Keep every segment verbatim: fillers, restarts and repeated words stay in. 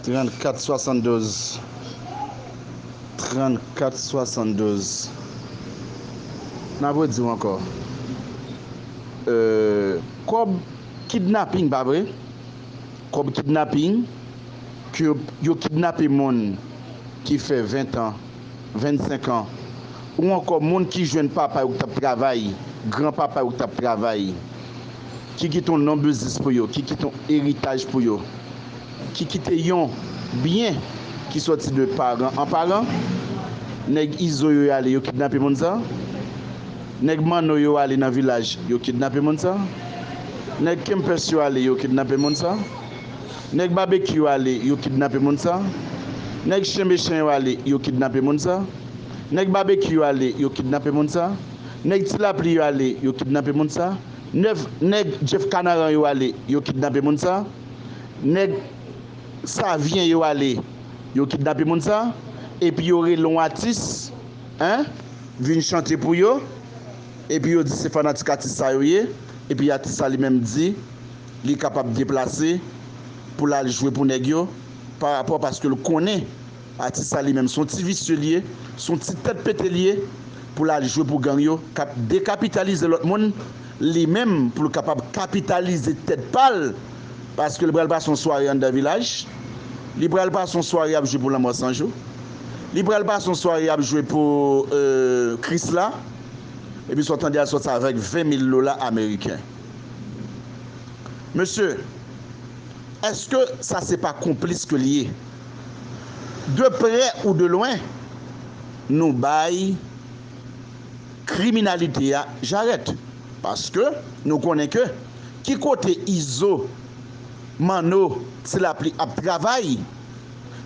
Trannkat swasanndouz. Trannkat swasanndouz. N ap redi w ankò. Euh, kòb kidnaping, pa vre? Kòb kidnaping, ke yo, yo kidnape moun ki fè ven tan, vennsenk an, ou ankò moun ki jwenn papa yo ki t ap travay, gran papa yo ki t ap travay, ki kite yon non biznis pou yo, ki kite yon eritaj pou yo, ki kite yon byen ki sòti de paran an paran. Nèg Izo yo ale, yo kidnape moun sa. Nèg Manno yo ale nan vilaj, yo kidnape moun sa. Nèg Kempès yo ale, yo kidnape moun sa. Nèg Babekyou yo ale, yo kidnape moun sa. Nèg Chen Mechan yo ale, yo kidnape moun sa. Nèg Babekyou yo ale, yo kidnape moun sa. Nèg Ti Lapli yo ale, yo kidnape moun sa. Nèg, nèg Jeff Kanaran yo ale, yo kidnape moun sa. Nèg Savyen yo ale, yo kidnape moun sa. Epi yo rele yon atis, en, vin chante pou yo. Epi yo di se fanatik atis sa yo ye. Epi atis sa li menm di li kapab deplase pou l al jwe pou nèg yo, pa rapò paske l konnen atis sa li menm se yon ti visye li ye, se yon ti tèt pete li ye, pou l al jwe pou gang yo, k ap dekapitalize lòt moun, li menm pou l kapab kapitalize tèt pa l, paske li pral pase yon sware anndan vilaj, li pral pase yon sware ap jwe pou Lanmò San Jou, li pral pase yon sware ap jwe pou, euh, Krisla, epi sa w tande al sòti avèk ven mil dola ameriken. Mesye, èske sa se pa konplis ke l ye? De prè ou de lwen, nou bay kriminalite a jarèt. Paske nou konnen ke ki kote Izo, Manno, Ti Lapli ap travay,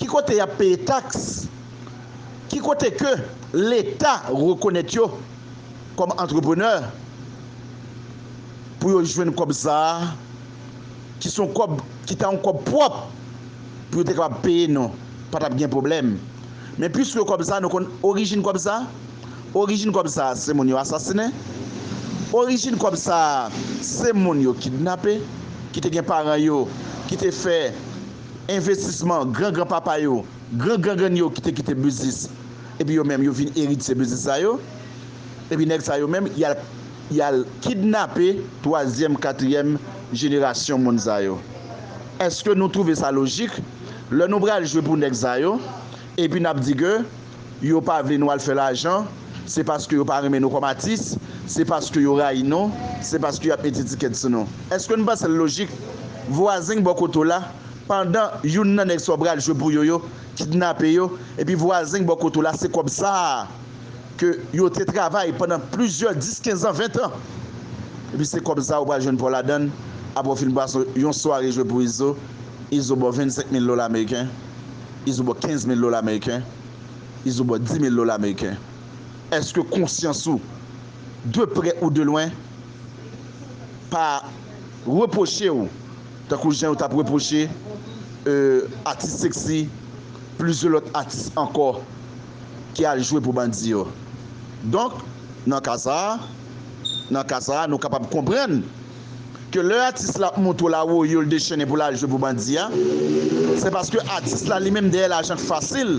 ki kote y ap peye taks, ki kote ke Leta rekonèt yo kòm antreprenè pou yo jwenn kòb sa a, ki se yon kòb, ki ta yon kòb pwòp, pou yo te kapab peye nou, pa t ap gen pwoblèm. Men piske kòb sa, nou konn orijin kòb sa, orijin kòb sa, se moun yo asasinen, orijin kòb sa, se moun yo kidnape, ki te gen paran yo, ki te fè envestisman gran gran papa yo, gran gran grann yo ki te kite biznis, epi yo menm yo vin eritye biznis sa yo, epi nèg sa yo menm y al, y al kidnape twazyèm, katriyèm jenerasyon moun sa yo. Èske nou twouve sa lojik lè nou pral jwe pou nèg sa yo, epi n ap di ke yo pa vle nou al fè lajan, se paske yo pa renmen nou kòm atis, se paske yo rayi nou, se paske y ap met etikèt sou nou? Èske nou panse l lojik vwazen bò kote w la, pandan youn nan nèg sa w pral jwe pou yo yo kidnape yo, epi vwazen bò kote w la, se kòb sa a ke yo te travay pandan plizyè dis, kenz an, ven tan. Epi se kòb sa a ou pral jwenn pa w ladan l, apre w fin pase yon sware jwe pou Izo, Izo ba w vennsenk mil dola ameriken, Izo ba w kenz mil dola ameriken, Izo ba w dis mil dola ameriken. Èske konsyans ou, de prè ou de lwen, pa repwoche w tankou jan yo t ap repwoche, euh, atis Sexy, plizyè lòt atis ankò ki al jwe pou bandi yo? Donk, nan ka sa a, nan ka sa a, nou kapab konprann ke lè atis la ap monte w la woyo l dechennen pou l al jwe pou bandi a, se paske atis la li menm dèyè lajan k fasil,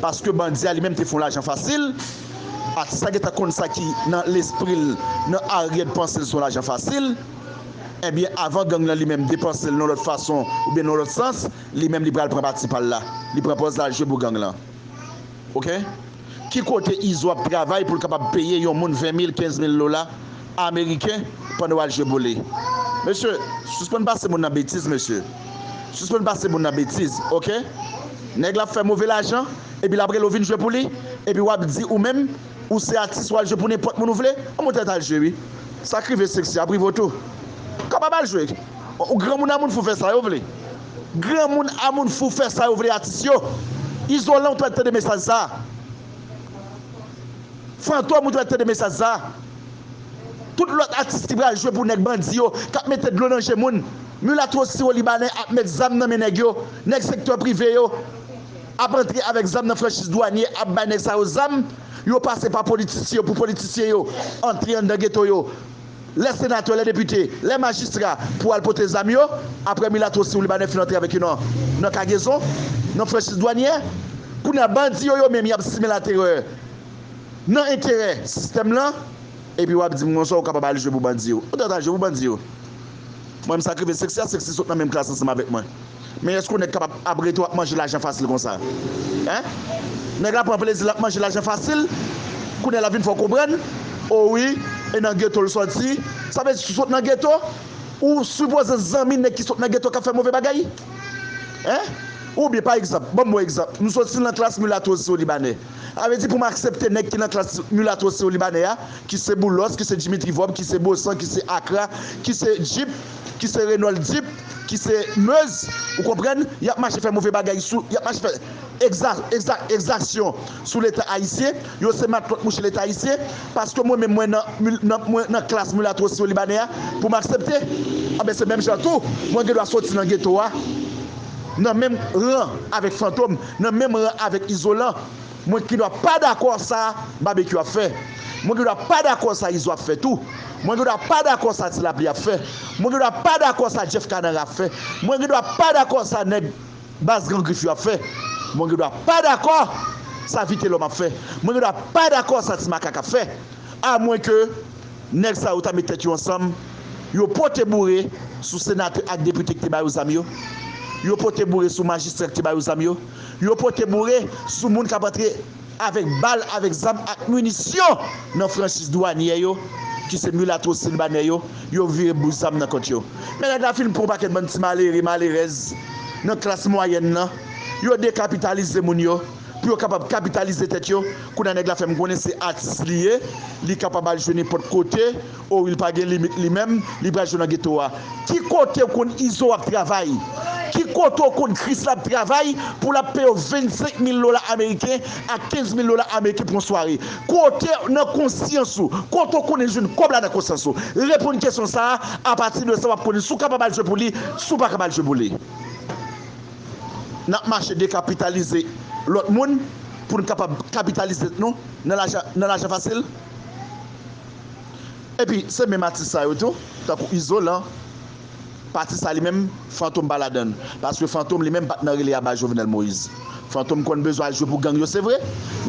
paske bandi a li menm te fè yon lajan fasil, atis la gentan konn sa ki nan lespri l, nan aryè panse l se yon lajan fasil, ebyen, avan gang lan li menm depanse l nan lòt fason oubyen nan lòt sans, li menm li pral pran pati pa l la. Li pran pòz l al jwe pou gang lan. Oke? Ki kote Izo ap travay pou l kapab peye yon moun ven mil, kenz mil dola ameriken pandan w al jwe pou li? Mesye, sispann pase moun nan betiz, mesye. Sispann pase moun nan betiz, oke? Nèg la ap fè move lajan, epi l ap rele w vin jwe pou li, epi w ap di ou menm, ou se atis, w al jwe pou nenpòt moun ou vle, anmwe tèt al jwe, wi. Sa k rive Sexy ap rive w tou. Kapab al jwe. Ou granmoun a moun fou fè sa yo vle. Granmoun a moun fou fè sa yo vle atis yo. Izolan, ou t ap tande mesaj sa. Fantòm, ou t ap tande mesaj sa. Tout lòt atis ki pral jwe pou nèg bandi yo, k ap mete dlo nan je moun. Milatwo siwo libanè ap met zam nan men nèg yo. Nèg sektè prive yo ap antre avèk zam nan franchiz dwanye, ap bay nèg sa yo zam. Yo pase pa politisyen yo pou politisyen yo antre anndan geto yo. lè senatè, lè depite, lè majistra pou al pote zam yo, apre milato siwo libanè fin antre avèk yo nan, nan kagezon, nan franchiz dwanyè. Kounye a, bandi yo, yo menm, y ap simen laterè nan enterè sistèm lan, epi w ap di m konsa ou kapab al jwe pou bandi yo. Ou ta al jwe pou bandi yo. Mwen, m sa k rive seksi a, seksi sot nan menm klas ansanm avèk mwen. Men èske yon nèg kapab ap rete w ap manje lajan fasil konsa? Hein? Nèg la pran plezi l ap manje lajan fasil, kounye a l ap vin fè w konprann, o wi, e nan geto l sòti. Sa vle di si w sot nan geto, ou sipoze zanmi nèg ki sot nan geto k ap fè move bagay? Hein? Oubyen, pa egzanp, ban m yon egzanp, m soti nan klas milato siwo libanè. Sa vle di pou m aksepte nèg ki nan klas milato siwo libanè a, ki se Boulos, ki se Dimitri Vorbe, ki se Bosan, ki se Akra, ki se Jip, ki se Renold Dip, ki se Meuse, ou konprann? Y ap mache fè move bagay sou, y ap mache fè egza, egza, egzaksyon sou Leta ayisyen, yo se matlòt mouche Leta ayisyen, paske mwen menm mwen nan, mil- nan, mwen nan klas milato siwo libanè a, pou m aksepte, anben se menm jan tou, mwen gen dwa soti nan geto a, nan menm ran avèk Fantom, nan menm ran avèk Izolan, mwen gen dwa pa dakò sa Babekyou ap fè. Mwen gen dwa pa dakò sa Izo ap fè tou. Mwen gen dwa pa dakò sa Ti Lapli ap fè. Mwen gen dwa pa dakò sa Jeff Kanara ap fè. Mwen gen dwa pa dakò sa nèg baz Gran Grif yo ap fè. Mwen gen dwa pa dakò sa Vitelòm ap fè. Mwen gen dwa pa dakò sa Ti Makak ap fè. Amwenke nèg sa yo ta met tèt yo ansanm, yo pote boure sou senatè ak depite ki te ba yo zam yo. Yo pote boure sou majistra ki te ba yo zam yo. Yo pote boure sou moun k ap antre avèk bal, avèk zam ak minisyon nan franchiz dwanyè yo, ki se milato silbanè yo, yo vire bouch zam nan kont yo. Men nèg la fin pran yon pakèt bann ti malere, malerèz nan klas mwayèn nan. Yo dekapitalize moun yo, pou yo kapab kapitalize tèt yo. Kounye a nèg la fè m konnen se atis li ye, li kapab al jwe nenpòt kote. O wi, li pa gen limit li menm, li pral jwe nan geto a. Ki kote w konn Izo ap travay? Ki kote w konn Krisla ap travay pou l ap peye w vennsenk mil dola ameriken ak kenz mil dola ameriken pou yon sware? Kote nan konsyans ou? Kote w konnen jwenn kòb la nan konsyans ou? Reponn kesyon sa a, apati de sa w ap konnen si w kapab al jwe pou li, si w pa kapab al jwe pou li. N ap mache dekapitalize lòt moun pou n kapab kapitalize tèt nou nan lajan, nan lajan fasil. Epi, se menm atis sa yo tou, tankou Izolan, pati sa li menm, Fantom pa ladan l. Paske Fantom li menm pa t nan rele a ba Jovenel Moïse. Fantom konn bezwen al jwe pou gang yo, se vre,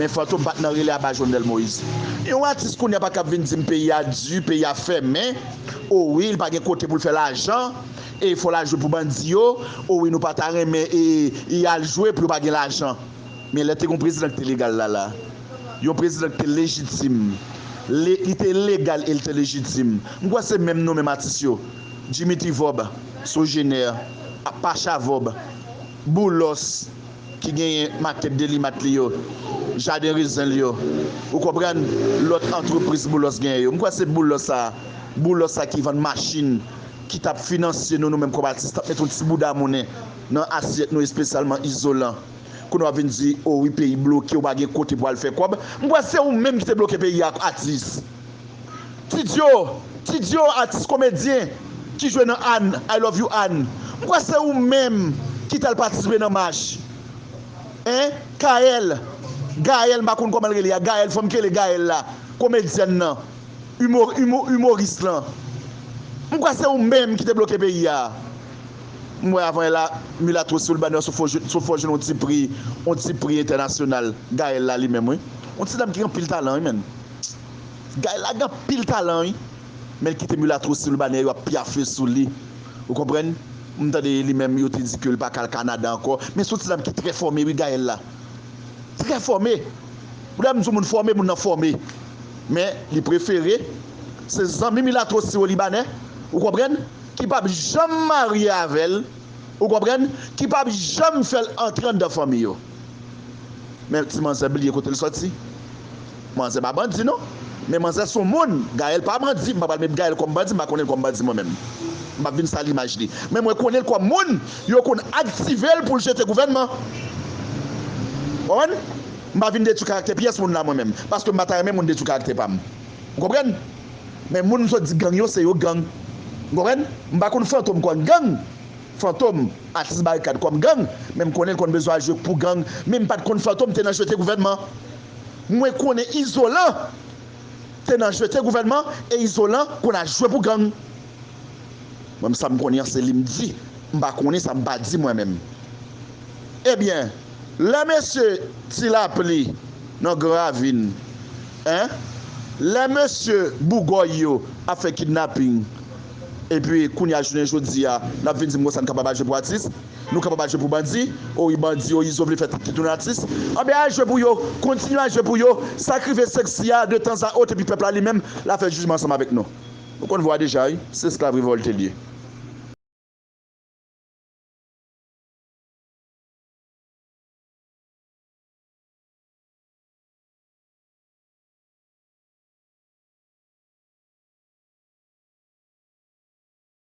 men Fantom pa t nan rele a ba Jovenel Moïse. Yon atis kounye a pa kab vin di m peyi a di, peyi a fèmen, o wi, li pa gen kote pou l fè lajan, e fò l al jwe pou bandi yo, o wi, nou pa ta renmen e, e al jwe pou yo pa gen lajan. Men lè te gen yon prezidan ki te legal la, la, yon prezidan ki te lejitim, le, li te legal e li te lejitim. M kwè se menm nou menm atis yo, Dimitri Vorbe, Sogener, Pacha Vorbe, Boulos, ki genyen makèt Delimat li yo, jaden rezen li yo, ou konprann, lòt antrepriz Boulos genyen yo. M kwè se Boulos sa, Boulos sa ki vann machin, ki t ap finanse nou, nou menm kòm atis, t ap met yon ti bouda monnen nan asyèt nou, espesyalman Izolan. Kounye a w ap vin di, o wi, peyi bloke, ou pa gen kote pou al fè kòb. M kwè se ou menm ki te bloke peyi a, atis. Ti Dyo, Ti Dyo, atis komedyen ki jwe nan Ann, I Love You Ann. M kwè se ou menm ki t al patisipe nan mach. Hein? Gaël, Gaël, m pa konn kòman l rele a. Gaël, fò m k rele Gaël la. Komedyèn nan. Imo, imo, imoris lan. M kwè se ou menm ki te bloke peyi a. M wè avan yè la, milato silbanè sou fò, sou fò jwenn yon ti pri, yon ti pri entènasyonal. Gaël la li menm, wi. Yon ti dam ki gen anpil talan, wi, menn. Gaël la gen anpil talan, wi. Men l kite milato silbanè yo ap pyafe sou li. Ou konprann? M tande li menm, yo te di ke l pa ka al Kanada ankò. Men se yon ti dam ki trè fòme, wi, Gaël la. Trè fòme. Lè m di yon moun fòme, moun nan fòme. Men, li prefere se zanmi milato siwo libanè, ou konprann, ki p ap janm marye avè l, ou konprann, ki p ap janm fè l antre anndan fanmi yo. Men ti manzè bliye kote l sòti. Manzè pa bandi, non. Men manzè se yon moun. Gaël pa bandi. M pa pral met Gaël kòm bandi. M pa konnen l kòm bandi, mwen menm. M p ap vin sal imaj li. Men mwen konnen l kòm moun yo konn aktive l pou l jete gouvènman. Konprann? M pa vin detwi karaktè pyès moun la, mwen menm. Paske m pa ta renmen moun detwi karaktè pa m. Ou konprann? Men moun m sot di gang yo, se yo gang. Ou konprann? M pa konn Fantom kòm gang. Fantom, atis Barikad kòm gang, men m konnen l konn bezwen al jwe pou gang, men m pa t konn Fantom te nan jete gouvènman. Mwen konnen Izolan, te nan jete gouvènman e Izolan konn al jwe pou gang. Mwen menm sa m konnen an se li m di, m pa konnen sa m pa di mwen menm. Ebyen, lè mesye Ti Lapli nan Gran Ravin, en, lè mesye Bougòy yo ap fè kidnaping, epi kounye a jounen jodi a n ap vin di m konsa n kapab al jwe pou atis, nou kapab al jwe pou bandi, o wi bandi, o Izo vle fè tout moun atis, anben al jwe pou yo, kontinye al jwe pou yo, sa k rive Sexy a de tan a ot epi pèp la li menm l ap fè jijman ansanm avèk nou. Nou konn vwa deja wi, se esklav revòlte l ye.